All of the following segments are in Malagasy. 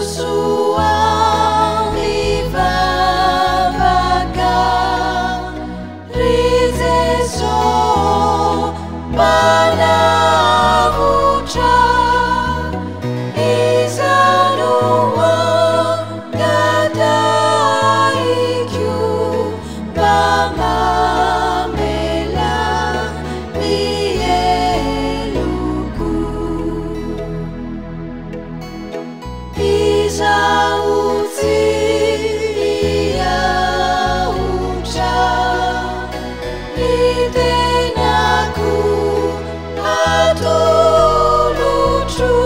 Rosoa ny vavaka, ry Jeso Mpanavotra, Iza no angatahiko mba mamela ny heloko. Izaho tsy hiahotra, ny tenako atolotro,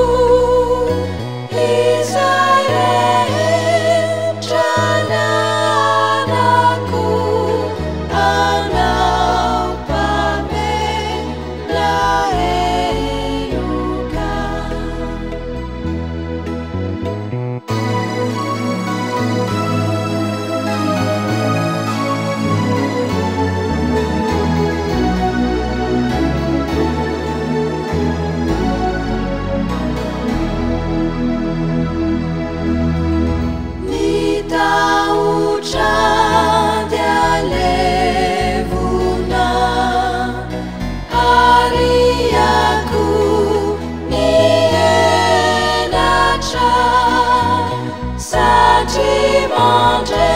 izay rehetra ananako, anao mpamela heloka. Ny tahotra dia levona, ary ako ny henatra, satria mandre